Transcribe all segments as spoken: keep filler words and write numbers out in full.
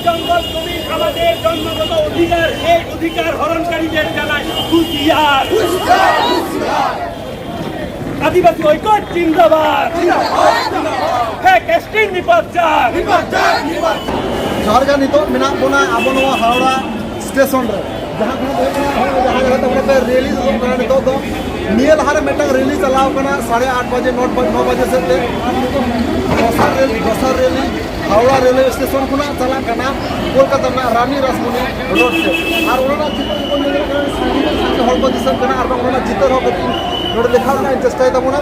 জঙ্গল জমি আমাদের জন্মগত অধিকার, এই অধিকার হরণকারীদের জানাই হুঁশিয়ার। আদিবাসী ঐক্য জিন্দাবাদ। ᱦᱮᱸ, ᱠᱮᱥᱴᱤᱱ ᱱᱤᱯᱟᱪᱟᱨ᱾ ᱡᱚᱦᱟᱨ ᱜᱮ, ᱱᱤᱛᱚᱜ ᱢᱮᱱᱟᱜ ᱵᱚᱱᱟ ᱟᱵᱚ ᱱᱚᱣᱟ ᱦᱟᱣᱲᱟ ᱥᱴᱮᱥᱚᱱ ᱨᱮ, ᱡᱟᱦᱟᱸ ᱠᱷᱚᱱᱟᱜ ᱫᱚ ᱦᱩᱭᱩᱜ ᱠᱟᱱᱟ, ᱦᱚᱸᱜᱼᱚᱭ ᱡᱟᱦᱟᱸ ᱡᱟᱭᱜᱟ ᱛᱮ ᱚᱸᱰᱮ ᱯᱮ ᱨᱮᱞᱤ ᱩᱰᱩᱠ ᱠᱟᱱᱟ ᱱᱤᱛᱚᱜ ᱫᱚ, ᱱᱤᱭᱟᱹ ᱞᱟᱦᱟ ᱨᱮ ᱢᱤᱫᱴᱟᱝ ᱨᱮᱞᱤ ᱪᱟᱞᱟᱣ ᱠᱟᱱᱟ ᱥᱟᱲᱮ ᱟᱴ ᱵᱟᱡᱮ, ᱱᱚ ᱵᱟᱡᱮ, ᱱᱚ ᱵᱟᱡᱮ ᱥᱮᱫ ᱛᱮ, ᱟᱨ ᱱᱤᱛᱚᱜ ᱫᱚᱥᱟᱨ ᱨᱮᱞᱤ, ᱫᱚᱥᱟᱨ ᱨᱮᱞᱤ ᱦᱟᱣᱲᱟ ᱨᱮᱞᱣᱮ ᱥᱴᱮᱥᱚᱱ ᱠᱷᱚᱱᱟᱜ ᱪᱟᱞᱟᱜ ᱠᱟᱱᱟ ᱠᱳᱞᱠᱟᱛᱟ ᱨᱮᱱᱟᱜ ᱨᱟᱱᱤ ᱨᱟᱥᱢᱚᱱᱤ ᱨᱳᱰ ᱛᱮ᱾ ᱟᱨ ᱚᱱᱟ ᱨᱮᱱᱟᱜ ᱪᱤᱛᱟᱹᱨ ᱠᱚ ᱧᱮᱞ ᱠᱟᱱᱟ, ᱥᱟᱺᱜᱤᱧ ᱥᱟᱺᱜᱤᱧ ᱦᱚᱲ ᱠᱚ ᱫᱤᱥᱟᱹᱜ ᱠᱟᱱᱟ, ᱟᱨ ᱵᱟᱝ ᱚᱱᱟ ᱨᱮᱱᱟᱜ ᱪᱤᱛᱟᱹᱨ ᱦᱚᱸ ᱠᱟᱹᱴᱤᱡ ᱱᱚᱰᱮ ᱫᱮᱠᱷᱟᱣ ᱨᱮᱱᱟᱜ ᱤᱧ ᱪᱮᱥᱴᱟᱭ ᱛᱟᱵᱚᱱᱟ᱾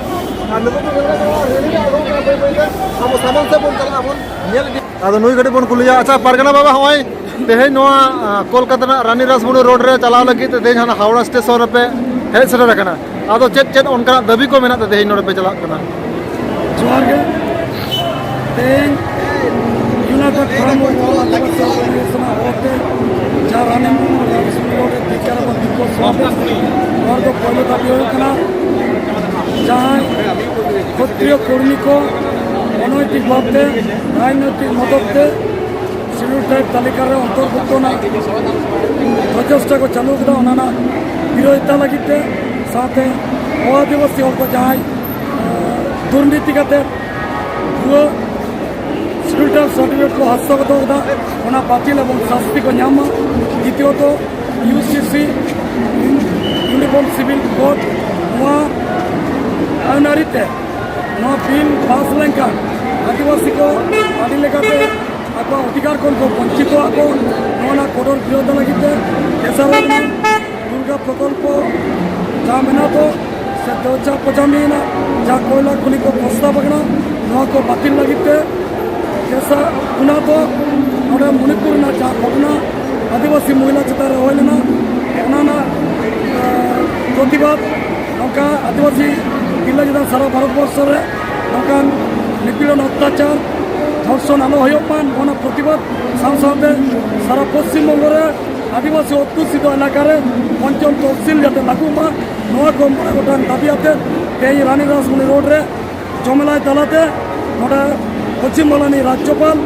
ᱟᱨ ᱱᱤᱛᱚᱜ ᱫᱚ ᱧᱮᱞ ᱠᱟᱱᱟ, ᱨᱮᱞᱤ ᱨᱮ ᱟᱬᱜᱚᱱ ᱠᱟᱱᱟ, ᱵᱟᱹᱭ ᱵᱟᱹᱭ ᱛᱮ ᱟᱵᱚ ᱥᱟᱢᱟᱝ ᱥᱮᱫ ᱵᱚᱱ ᱪᱟᱞᱟᱜ ᱟᱵᱚᱱ, ᱧᱮᱞ ᱤᱫᱤ᱾ ᱟᱫᱚ ᱱᱩᱭ ᱠᱟᱹᱴᱤᱡ ᱵᱚᱱ ᱠᱩᱞᱤᱭᱟ᱾ ᱟᱪᱪᱷᱟ, ᱯᱟᱨᱜᱟᱱᱟ ᱵᱟᱵᱟ, ᱦᱚᱸᱜᱼᱚᱭ ᱛᱮᱦᱮᱧ ᱱᱚᱣᱟ, ᱟ, ᱠᱳᱞᱠᱟᱛᱟ ᱨᱮᱱᱟᱜ ᱨᱟᱱᱤ ᱨᱟᱥᱢᱚᱱᱤ ᱨᱳᱰ ᱨᱮ ᱪᱟᱞᱟᱣ ᱞᱟᱹᱜᱤᱫ ᱛᱮ ᱛᱮᱦᱮᱧ ᱦᱟᱱᱟ ᱦᱟᱣᱲᱟ ᱥᱴᱮᱥᱚᱱ ᱨᱮᱯᱮ ᱦᱮᱡ ᱥᱮᱴᱮᱨ ᱟᱠᱟᱱᱟ᱾ ᱟᱫᱚ ᱪᱮᱫ ᱪᱮᱫ ᱚᱱᱠᱟᱱᱟᱜ ᱫᱟᱹᱵᱤ ᱠᱚ ᱢᱮᱱᱟᱜ ᱛᱮ ᱛᱮᱦᱮᱧ ᱱᱚᱰᱮ ᱯᱮ ᱪᱟᱞᱟᱜ ᱠᱟᱱᱟ? ᱡᱚᱦᱟᱨ ᱜᱮ᱾ ᱛᱮᱦᱮᱧ United Farmers Organization ᱟᱜ ᱦᱚᱛᱮ ᱡᱟᱦᱟᱸ ᱨᱟᱱᱤ ᱨᱟᱥᱢᱚᱱᱤ ᱨᱳᱰ ᱨᱮ ᱛᱤᱠᱟᱹ ᱨᱮᱵᱚᱱ ᱫᱤᱠᱠᱚ ᱥᱚᱵ ᱱᱚᱣᱟ ᱫᱚ ᱯᱳᱭᱞᱳ ᱫᱟᱹᱵᱤ ᱦᱩᱭᱩᱜ ᱠᱟᱱᱟ, ᱡᱟᱦᱟᱸᱭ ᱠᱷᱚᱛᱨᱤᱭᱚ ᱠᱚᱨᱢᱤ ᱠᱚ ᱚᱱᱚᱭᱛᱤᱠ ᱵᱷᱟᱵᱽ ᱛᱮ ᱨᱟᱡᱽᱱᱳᱭᱛᱤᱠ ᱢᱚᱫᱚᱛ ᱛᱮ ᱥᱤᱰᱩᱞ ᱴᱨᱟᱭᱤᱵᱽ ᱛᱟᱹᱞᱤᱠᱟ ᱨᱮ ᱚᱱᱛᱚᱨᱵᱷᱩᱠᱛᱚ ᱨᱮᱱᱟᱜ ᱯᱨᱚᱪᱮᱥᱴᱟ ᱠᱚ ᱪᱟᱹᱞᱩ ᱠᱮᱫᱟ, ᱚᱱᱟ ᱨᱮᱱᱟᱜ ᱵᱤᱨᱳᱫᱷᱤᱛᱟ ᱞᱟᱹᱜᱤᱫ ᱛᱮ, ᱥᱟᱶᱛᱮ ᱟᱹᱫᱤᱵᱟᱹᱥᱤ ᱦᱚᱲ ᱠᱚ ᱡᱟᱦᱟᱸᱭ, ᱮᱸ, ᱫᱩᱨᱱᱤᱛᱤ ᱠᱟᱛᱮ ᱵᱷᱩᱣᱟᱹ ᱥᱤᱰᱩᱞ ᱴᱨᱟᱭᱤᱵᱽ ᱥᱟᱨᱴᱤᱯᱷᱤᱠᱮᱴ history ᱠᱚ ᱦᱟᱥᱛᱚᱜᱚᱛᱚ ᱠᱮᱫᱟ, ᱚᱱᱟ ᱵᱟᱹᱛᱤᱞ ᱮᱵᱚᱝ ᱥᱟᱥᱛᱤ ᱠᱚ ᱧᱟᱢ ᱢᱟ᱾ ᱫᱤᱛᱤᱭᱚᱛᱚ, ᱤᱭᱩ ᱥᱤ ᱥᱤ, Uniform Civil Code, ᱱᱚᱣᱟ ᱟᱹᱱ ᱟᱹᱨᱤ ᱛᱮ ᱱᱚᱣᱟ ᱵᱤᱞ ᱯᱟᱥ ᱞᱮᱱᱠᱷᱟᱱ ᱟᱹᱫᱤᱵᱟᱹᱥᱤ ᱠᱚ ᱟᱹᱰᱤ ᱞᱮᱠᱟᱛᱮ ᱟᱠᱚᱣᱟᱜ ᱚᱫᱷᱤᱠᱟᱨ ᱠᱷᱚᱱ ᱠᱚ ᱵᱚᱧᱪᱤᱛᱚᱜᱼᱟ ᱠᱚ᱾ ᱱᱚᱣᱟ ᱨᱮᱱᱟᱜ ᱠᱚᱴᱚᱨ ᱵᱤᱨᱳᱫᱷ ᱞᱟᱹᱜᱤᱫ ᱛᱮ ᱛᱮᱥᱟᱨ ᱨᱮ ᱢᱮᱱᱟᱜᱼᱟ ᱫᱩᱨᱜᱟ ᱯᱨᱚᱠᱚᱞᱯᱚ ᱡᱟᱦᱟᱸ ᱢᱮᱱᱟᱜ ᱫᱚ, ᱥᱮ ᱫᱮᱣᱪᱟ ᱯᱚᱪᱟᱢᱤ ᱨᱮᱱᱟᱜ ᱡᱟᱦᱟᱸ ᱠᱚᱭᱞᱟ ᱠᱷᱚᱱᱤ ᱠᱚ ᱯᱨᱚᱥᱛᱟᱵ ᱟᱠᱟᱱᱟ, ᱱᱚᱣᱟ ᱠᱚ ᱵᱟᱹᱛᱤᱞ ᱞᱟᱹᱜᱤᱫ ᱛᱮ ᱛᱮᱥᱟᱨ ᱚᱱᱟ ᱫᱚ ᱱᱚᱰᱮ ᱢᱚᱱᱤᱯᱩᱨ ᱨᱮᱱᱟᱜ ᱡᱟᱦᱟᱸ ᱜᱷᱚᱴᱚᱱᱟ ᱟᱹᱫᱤᱵᱟᱹᱥᱤ ᱢᱚᱦᱤᱞᱟ ᱪᱮᱛᱟᱱ ᱨᱮ ᱦᱩᱭ ᱞᱮᱱᱟ, ᱚᱱᱟ ᱨᱮᱱᱟᱜ, ᱟᱸ, ᱯᱨᱚᱛᱤᱵᱟᱫ ᱱᱚᱝᱠᱟ ᱟᱹᱫᱤᱵᱟᱹᱥᱤ ᱛᱤᱨᱞᱟᱹ ᱪᱮᱛᱟᱱ ᱥᱟᱨᱟ ᱵᱷᱟᱨᱚᱛ ᱵᱚᱨᱥᱚ ᱨᱮ ᱱᱚᱝᱠᱟᱱ ᱱᱤᱯᱤᱲᱚᱱ, ᱚᱛᱛᱟᱪᱟᱨ, ᱫᱷᱚᱨᱥᱚᱱ ᱟᱞᱚ ᱦᱩᱭᱩᱜ ᱢᱟ, ᱚᱱᱟ ᱯᱨᱚᱛᱤᱵᱟᱫ ᱥᱟᱶ ᱥᱟᱶᱛᱮ ᱥᱟᱨᱟ ᱯᱚᱥᱪᱤᱢ ᱵᱚᱝᱜᱚ ᱨᱮ ᱟᱹᱫᱤᱵᱟᱹᱥᱤ ᱚᱫᱽᱫᱷᱩᱥᱤᱛ ᱮᱞᱟᱠᱟ ᱨᱮ ᱯᱚᱧᱪᱚᱢ ᱛᱚᱯᱥᱤᱞ ᱡᱟᱛᱮ ᱞᱟᱹᱜᱩᱜ ᱢᱟ, ᱱᱚᱣᱟ ᱠᱚ ᱢᱚᱬᱮ ᱜᱚᱴᱟᱝ ᱫᱟᱹᱵᱤ ᱟᱛᱮ ᱛᱮᱦᱮᱧ ᱨᱟᱱᱤ ᱨᱟᱥᱢᱚᱱᱤ ᱨᱳᱰ ᱨᱮ ᱡᱚᱢᱮᱞᱟᱭ ᱛᱟᱞᱟᱛᱮ ᱱᱚᱰᱮ ᱯᱚᱪᱷᱤᱢ ᱵᱟᱝᱞᱟ ᱨᱤᱱᱤᱡ ᱨᱟᱡᱽᱡᱚᱯᱟᱞ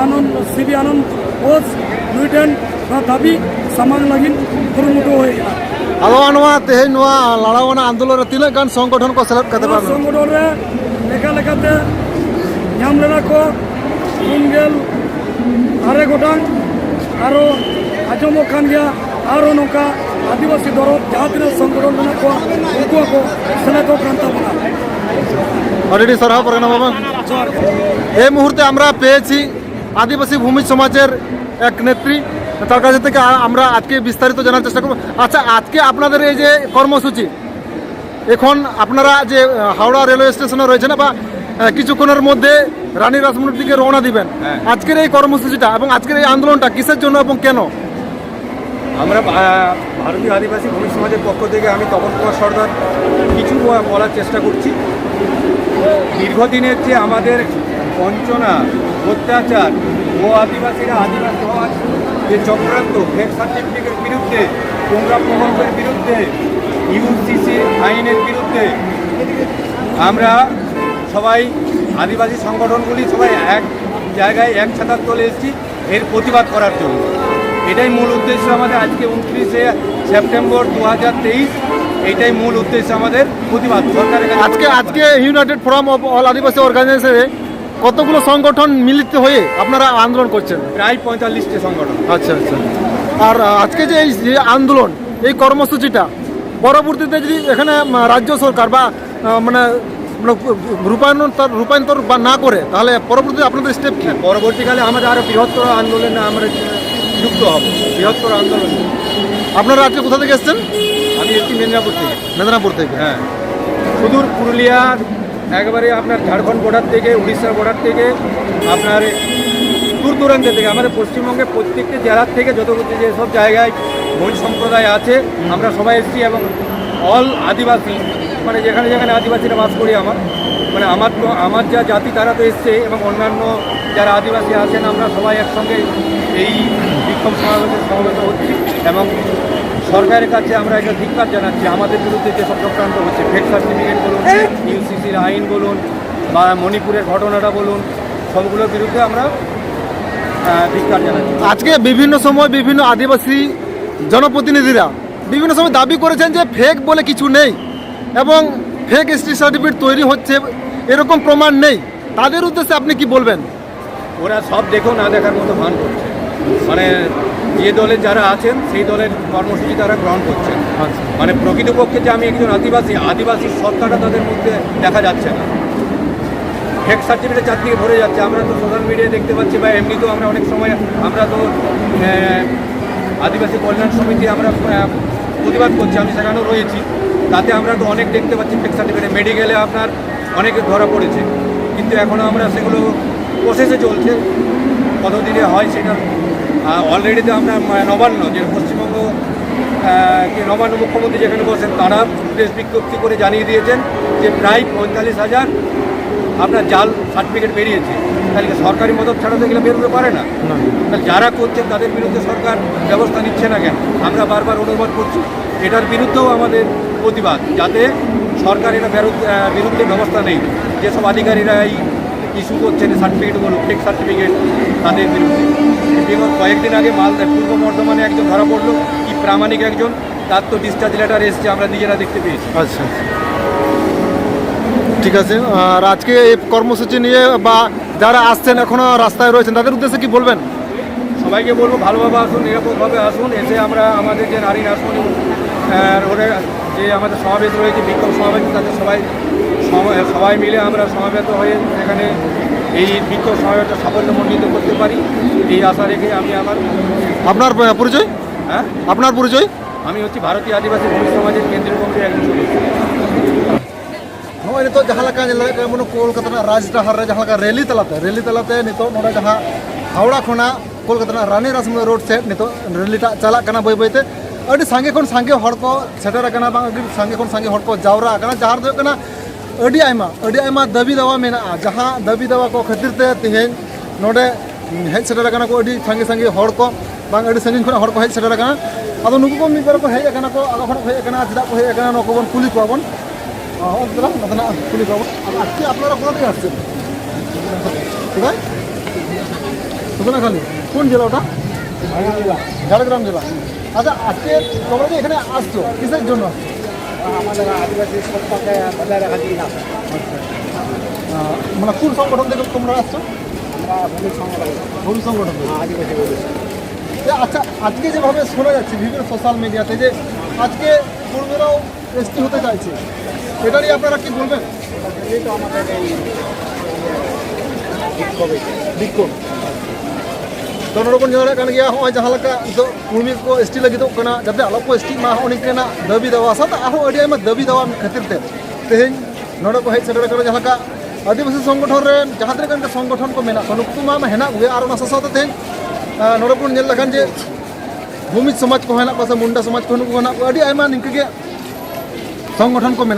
ᱟᱱᱚᱱᱫ, ᱥᱤᱵᱤ ᱟᱱᱚᱱᱫ ᱵᱳᱥ ᱱᱩᱭ ᱴᱷᱮᱱ ᱱᱚᱣᱟ ᱫᱟᱹᱵᱤ ᱥᱟᱢᱟᱝ ᱞᱟᱹᱜᱤᱫ ᱠᱩᱨᱩᱢᱩᱴᱩ ᱦᱩᱭ ᱟᱠᱟᱱᱟ᱾ ᱟᱫᱚ ᱱᱚᱣᱟ ᱛᱮᱦᱮᱧ ᱱᱚᱣᱟ ᱞᱟᱲᱟᱣ ᱟᱱᱟᱜ ᱟᱱᱫᱳᱞᱚᱱ ᱨᱮ ᱛᱤᱱᱟᱹᱜ ᱜᱟᱱ ᱥᱚᱝᱜᱚᱴᱷᱚᱱ ᱠᱚ ᱥᱮᱞᱮᱫ ᱠᱟᱛᱮ ᱱᱚᱣᱟ ᱵᱟᱝ? ᱥᱚᱝᱜᱚᱴᱷᱚᱱ ᱨᱮ ᱞᱮᱠᱟ ᱞᱮᱠᱟᱛᱮ ᱧᱟᱢ ᱞᱮᱱᱟ ᱠᱚ ᱯᱩᱱ ᱜᱮᱞ ᱟᱨᱮ ᱜᱚᱴᱟᱝ᱾ ᱟᱨᱚ ᱟᱸᱡᱚᱢᱚᱜ ᱠᱟᱱ ᱜᱮᱭᱟ, ᱟᱨᱚ ᱱᱚᱝᱠᱟ ᱟᱹᱫᱤᱵᱟᱹᱥᱤ ᱫᱚᱨᱚᱫ ᱡᱟᱦᱟᱸ ᱛᱤᱱᱟᱹᱜ ᱥᱚᱝᱜᱚᱴᱷᱚᱱ ᱢᱮᱱᱟᱜ ᱠᱚᱣᱟ, ᱩᱱᱠᱩ ᱦᱚᱸᱠᱚ ᱥᱮᱞᱮᱫᱚᱜ ᱠᱟᱱ ᱛᱟᱵᱚᱱᱟ᱾ ᱟᱹᱰᱤ ᱟᱹᱰᱤ ᱥᱟᱨᱦᱟᱣ ᱯᱟᱨᱜᱟᱱᱟ ᱵᱟᱵᱟ᱾ ᱡᱚᱦᱟᱨ ᱜᱮ᱾ এই মুহূর্তে আমরা পেয়েছি আদিবাসী ভূমি সমাজের এক নেত্রী, তার কাছ থেকে আ-, আমরা আজকে বিস্তারিত জানার চেষ্টা করব। আচ্ছা, আজকে আপনাদের এই যে কর্মসূচি, এখন আপনারা যে আহ, হাওড়া রেলওয়ে স্টেশনে রয়েছেন বা আহ, কিছুক্ষণের মধ্যে রানী রাসমণির দিকে রওনা দিবেন, হ্যাঁ। আজকের এই কর্মসূচিটা এবং আজকের এই আন্দোলনটা কিসের জন্য এবং কেন? আমরা ভা-, ভারতীয় আদিবাসী ভূমি সমাজের পক্ষ থেকে আমি তপন কুমার সর্দার কিছু ব-, বলার চেষ্টা করছি। দীর্ঘদিনের যে আমাদের বঞ্চনা, অত্যাচার, ও আদিবাসীরা আদিবাসী হওয়ার যে চক্রান্ত, ফেক সার্টিফিকেটের বিরুদ্ধে, টোংরা প্রকল্পের বিরুদ্ধে, ইউসিসি আইনের বিরুদ্ধে আমরা সবাই, আদিবাসী সংগঠনগুলি সবাই এক জায়গায় এক ছাতার তলে এসেছি এর প্রতিবাদ করার জন্য। এটাই মূল উদ্দেশ্য আমাদের আজকে ঊনত্রিশে সেপ্টেম্বর দু হাজার তেইশ। এইটাই মূল উদ্দেশ্য আমাদের প্রতিবাদ সরকারের কাছে। আজকে আজকে ইউনাইটেড ফোরাম অফ অল আদিবাসী অর্গানাইজেশনে কতগুলো সংগঠন মিলিত হয়ে আপনারা আন্দোলন করছেন? প্রায় পঁয়তাল্লিশটি সংগঠন। আচ্ছা, আচ্ছা। আর আহ, আজকে যে এই যে আন্দোলন, এই কর্মসূচিটা পরবর্তীতে যদি এখানে উম, রাজ্য সরকার বা আহ, মানে মানে রূপায়ণ তার রূপান্তর বা না করে, তাহলে পরবর্তীতে আপনাদের স্টেপ কি? হ্যাঁ, পরবর্তীকালে আমাদের আরো বৃহত্তর আন্দোলনে আমরা যুক্ত হব, বৃহত্তর আন্দোলন। আপনারা আজকে কোথা থেকে এসছেন? আমি এসছি মেদিনীপুর থেকে। মেদিনীপুর থেকে। হ্যাঁ, সুদূর পুরুলিয়ার একেবারে আপনার ঝাড়খণ্ড বর্ডার থেকে, উড়িষ্যার বর্ডার থেকে, আপনার দূর দূরান্ত থেকে, আমাদের পশ্চিমবঙ্গের প্রত্যেকটি জেলার থেকে যত যেসব জায়গায় ভূমি সম্প্রদায় আছে, আমরা সবাই এসেছি এবং অল আদিবাসী, মানে যেখানে যেখানে আদিবাসীরা বাস করি, আমার মানে আমার তো আমার যা জাতি তারা তো এসছে এবং অন্যান্য যারা আদিবাসী আছেন, আমরা সবাই একসঙ্গে এই বিক্ষোভ সমাবেশে সমবেত হচ্ছি এবং সরকারের কাছে আমরা একটা ধিক্কার জানাচ্ছি। আমাদের বিরুদ্ধে যেসব চক্রান্ত হচ্ছে, ফেক সার্টিফিকেট বলুন, ইউসিসির আইন বলুন, বা মণিপুরের ঘটনাটা বলুন, সবগুলোর বিরুদ্ধে আমরা আহ, ধিক্কার জানাচ্ছি। আজকে বিভিন্ন সময় বিভিন্ন আদিবাসী জনপ্রতিনিধিরা বিভিন্ন সময় দাবি করেছেন যে ফেক বলে কিছু নেই এবং ফেক এসটি সার্টিফিকেট তৈরি হচ্ছে, এরকম প্রমাণ নেই। তাদের উদ্দেশ্যে আপনি কি বলবেন? ওরা সব দেখেও না দেখার মতো ভান করছে। মানে, যে দলের যারা আছেন, সেই দলের কর্মসূচি তারা গ্রহণ করছেন। আচ্ছা। মানে, প্রকৃতপক্ষে যে আমি একজন আদিবাসী, আদিবাসীর সত্তাটা তাদের মধ্যে দেখা যাচ্ছে না। ফেক সার্টিফিকেট চারদিকে ভরে যাচ্ছে। আমরা তো সোশ্যাল মিডিয়ায় দেখতে পাচ্ছি বা এমনিতেও আমরা অনেক সময়, আমরা তো আহ, আদিবাসী কল্যাণ সমিতি আমরা আহ, প্রতিবাদ করছি, আমি সেখানেও রয়েছি। তাতে আমরা তো অনেক দেখতে পাচ্ছি ফেক সার্টিফিকেট। মেডিকেলে আপনার অনেকে ধরা পড়েছে, কিন্তু এখনও আমরা সেগুলো প্রসেসে চলছে, কতদিনে হয় সেটা। অলরেডি তো আমরা আহ, নবান্ন, যে পশ্চিমবঙ্গ আহ, কি নবান্ন মুখ্যমন্ত্রী যেখানে বসেন, তারা প্রেস বিজ্ঞপ্তি করে জানিয়ে দিয়েছেন যে প্রায় পঁয়তাল্লিশ হাজার আপনার জাল সার্টিফিকেট বেরিয়েছে। তাহলে কি সরকারি মদত ছাড়া তো এগুলো বেরোতে পারে না। না। তাহলে যারা করছেন তাদের বিরুদ্ধে সরকার ব্যবস্থা নিচ্ছে না কেন? আমরা বারবার অনুরোধ করছি, এটার বিরুদ্ধেও আমাদের প্রতিবাদ, যাতে সরকার এটা বেরোত-, আহ, বিরুদ্ধে ব্যবস্থা নেই। যেসব আধিকারিকরা এই ইস্যু করছেন সার্টিফিকেটগুলো, ফেক সার্টিফিকেট, তাদের বিরুদ্ধে। বিগত কয়েকদিন আগে মালদা পূর্ব বর্ধমানে একজন ধরা পড়লো, কি প্রামাণিক একজন, তার তো ডিসচার্জ লেটার এসছে, আমরা নিজেরা দেখতে পেয়েছি। আচ্ছা, আচ্ছা। ঠিক আছে। আর আজকে এই কর্মসূচি নিয়ে বা যারা আসছেন, এখনো রাস্তায় রয়েছেন, তাদের উদ্দেশ্যে কি বলবেন? সবাইকে বলবো, ভালোভাবে আসুন, নিরাপদভাবে আসুন। এসে আমরা আমাদের যে নারী নাচমণি, আহ, রোডে যে আমাদের সমাবেশ রয়েছে, বিক্ষোভ সমাবেশ, তাতে সবাই সম- সবাই মিলে আমরা সমাবেত হয়ে এখানে এই বিক্ষোভ সমাবেশটা সাফল্যমণ্ডিত করতে পারি, এই আশা রেখে আমি আমার আপনার, আহ, পরিচয়? হ্যাঁ? আপনার পরিচয়? আমি হচ্ছি ভারতীয় আদিবাসী ভূমি সমাজের কেন্দ্রীয় কমিটির একজন সদস্য। ᱱᱚᱜᱼᱚᱭ ᱱᱤᱛᱚᱜ ᱡᱟᱦᱟᱸ ᱞᱮᱠᱟ ᱧᱮᱞ ᱫᱟᱲᱮᱭᱟᱜ ᱠᱟᱱᱟ ᱵᱚᱱ, ᱠᱳᱞᱠᱟᱛᱟ ᱨᱮᱱᱟᱜ ᱨᱟᱡᱽᱰᱟᱦᱟᱨ ᱨᱮ ᱡᱟᱦᱟᱸ ᱞᱮᱠᱟ ᱨᱮᱞᱤ ᱛᱟᱞᱟᱛᱮ, ᱨᱮᱞᱤ ᱛᱟᱞᱟᱛᱮ ᱱᱤᱛᱚᱜ ᱱᱚᱰᱮ ᱡᱟᱦᱟᱸ ᱦᱟᱣᱲᱟ ᱠᱷᱚᱱᱟᱜ ᱠᱳᱞᱠᱟᱛᱟ ᱨᱮᱱᱟᱜ ᱨᱟᱱᱤ ᱨᱟᱥᱢᱚᱱᱤ ᱨᱳᱰ ᱥᱮᱫ ᱱᱤᱛᱚᱜ ᱨᱮᱞᱤᱴᱟᱜ ᱪᱟᱞᱟᱜ ᱠᱟᱱᱟ ᱵᱟᱹᱭ ᱵᱟᱹᱭᱛᱮ᱾ ᱟᱹᱰᱤ ᱥᱟᱸᱜᱮ ᱠᱷᱚᱱ ᱥᱟᱸᱜᱮ ᱦᱚᱲ ᱠᱚ ᱥᱮᱴᱮᱨ ᱟᱠᱟᱱᱟ, ᱵᱟᱝ ᱟᱹᱰᱤ ᱥᱟᱸᱜᱮ ᱠᱷᱚᱱ ᱥᱟᱸᱜᱮ ᱦᱚᱲ ᱠᱚ ᱡᱟᱣᱨᱟ ᱟᱠᱟᱱᱟ, ᱡᱟᱦᱟᱸ ᱨᱮᱫᱚ ᱦᱩᱭᱩᱜ ᱠᱟᱱᱟ ᱟᱹᱰᱤ ᱟᱭᱢᱟ, ᱟᱹᱰᱤ ᱟᱭᱢᱟ ᱫᱟᱹᱵᱤ ᱫᱟᱣᱟ ᱢᱮᱱᱟᱜᱼᱟ, ᱡᱟᱦᱟᱸ ᱫᱟᱹᱵᱤ ᱫᱟᱣᱟ ᱠᱚ ᱠᱷᱟᱹᱛᱤᱨ ᱛᱮ ᱛᱮᱦᱮᱧ ᱱᱚᱰᱮ ᱦᱮᱡ ᱥᱮᱴᱮᱨ ᱟᱠᱟᱱᱟ ᱠᱚ ᱟᱹᱰᱤ ᱥᱟᱸᱜᱮ ᱥᱟᱸᱜᱮ ᱦᱚᱲ ᱠᱚ, ᱵᱟᱝ ᱟᱹᱰᱤ ᱥᱟᱺᱜᱤᱧ ᱠᱷᱚᱱᱟᱜ ᱦᱚᱲ ᱠᱚ ᱦᱮᱡ ᱥᱮᱴᱮᱨ ᱟᱠᱟᱱᱟ᱾ ᱟᱫᱚ ᱱᱩᱠᱩ ᱠᱚ ᱢᱤᱫ ᱵᱟᱨ ᱠᱚ ᱦᱮᱡ ᱟᱠᱟᱱᱟ ᱠᱚ, ᱟᱫᱚ ᱠᱷᱚᱱᱟᱜ ᱠᱚ ᱦᱮᱡ ᱟᱠᱟᱱᱟ, ᱪᱮᱫᱟᱜ ᱠᱚ ᱦᱮᱡ ᱟᱠᱟᱱᱟ, ᱱᱚᱣᱟ ᱠᱚᱵᱚᱱ ᱠᱩᱞᱤ ᱠᱚᱣᱟ ᱵᱚᱱ᱾ ᱦᱚᱸ, ᱫᱮᱞᱟ, ᱱᱚᱛᱮᱱᱟᱜ ᱠᱩᱞᱤ ᱠᱚᱣᱟ ᱵᱚᱱ᱾ ᱟᱫᱚ ᱟᱡᱠᱮ ᱟᱯᱱᱟᱨᱟ ᱠᱳᱛᱷᱟ ᱛᱷᱮᱠᱮ ᱟᱥᱪᱷᱮᱱ? কোথায়? সোনাখালী। কোন জেলা ওটা? ঝাড়গ্রাম জেলা। আচ্ছা, আজকে তোমরা যে এখানে আসছো, কিসের জন্য আসছো? আমাদের আদিবাসী সম্পর্কে বজায় রাখার জন্য। আহ, মানে কোন সংগঠন থেকে তোমরা আসছো? আমরা ভূমি সংগঠন। ভূমি সংগঠন থেকে। আদিবাসী ভূমি সংগঠন। এ, আচ্ছা, আজকে যেভাবে শোনা যাচ্ছে বিভিন্ন সোশ্যাল মিডিয়াতে যে আজকে কুর্মীরাও এসটি হতে চাইছে, এটা নিয়ে আপনারা কি বলবেন? এই তো আমাদের এই বিক্ষোভে। বিক্ষোভ। ᱛᱚ, ᱱᱚᱰᱮ ᱵᱚᱱ ᱧᱮᱞ ᱫᱟᱲᱮᱭᱟᱜ ᱠᱟᱱ ᱜᱮᱭᱟ, ᱦᱚᱸᱜᱼᱚᱭ ᱡᱟᱦᱟᱸ ᱞᱮᱠᱟ ᱱᱤᱛᱚᱜ ᱠᱩᱲᱢᱤ ᱠᱚ ᱮᱥᱴᱤ ᱞᱟᱹᱜᱤᱫᱚᱜ ᱠᱟᱱᱟ, ᱡᱟᱛᱮ ᱟᱞᱚ ᱠᱚ ᱮᱥᱴᱤᱜ ᱢᱟ, ᱦᱚᱸᱜᱼᱚ ᱱᱤᱝᱠᱟᱹᱱᱟᱜ ᱫᱟᱹᱵᱤ ᱫᱟᱣᱟ ᱥᱟᱶᱛᱮ ᱟᱨᱦᱚᱸ ᱟᱹᱰᱤ ᱟᱭᱢᱟ ᱫᱟᱹᱵᱤ ᱫᱟᱣᱟ ᱠᱷᱟᱹᱛᱤᱨ ᱛᱮ ᱛᱮᱦᱮᱧ ᱱᱚᱰᱮ ᱠᱚ ᱦᱮᱡ ᱥᱮᱴᱮᱨ ᱟᱠᱟᱱᱟ᱾ ᱡᱟᱦᱟᱸ ᱞᱮᱠᱟ ᱟᱹᱫᱤᱵᱟᱹᱥᱤ ᱥᱚᱝᱜᱚᱴᱷᱚᱱ ᱨᱮᱱ ᱡᱟᱦᱟᱸ ᱛᱤᱱᱟᱹᱜ ᱜᱟᱱ ᱜᱮ ᱥᱚᱝᱜᱚᱴᱷᱚᱱ ᱠᱚ ᱢᱮᱱᱟᱜ ᱠᱚᱣᱟ, ᱱᱩᱠᱩ ᱢᱟ ᱦᱮᱱᱟᱜ ᱠᱚᱜᱮ, ᱟᱨ ᱚᱱᱟ ᱥᱟᱶ ᱥᱟᱶᱛᱮ ᱛᱮᱦᱮᱧ, ᱟᱸ, ᱱᱚᱰᱮ ᱵᱚᱱ ᱧᱮᱞ ᱞᱮᱠᱷᱟᱱ ᱡᱮ ᱵᱷᱩᱢᱤᱡᱽ ᱥᱚᱢᱟᱡᱽ ᱠᱚᱦᱚᱸ ᱦᱮᱱᱟᱜ ᱠᱚᱣᱟ ᱥᱮ ᱢᱩᱱᱰᱟ ᱥᱚᱢᱟᱡᱽ ᱠᱚ ᱱᱩᱠᱩ ᱦᱮᱱᱟᱜ ᱠᱚᱣᱟ, ᱟᱹᱰᱤ ᱟᱭᱢᱟ ᱱᱤᱝᱠᱟᱹ ᱜᱮ ᱥᱚᱝᱜᱚᱴᱷᱚᱱ ᱠᱚ ᱢᱮᱱᱟᱜ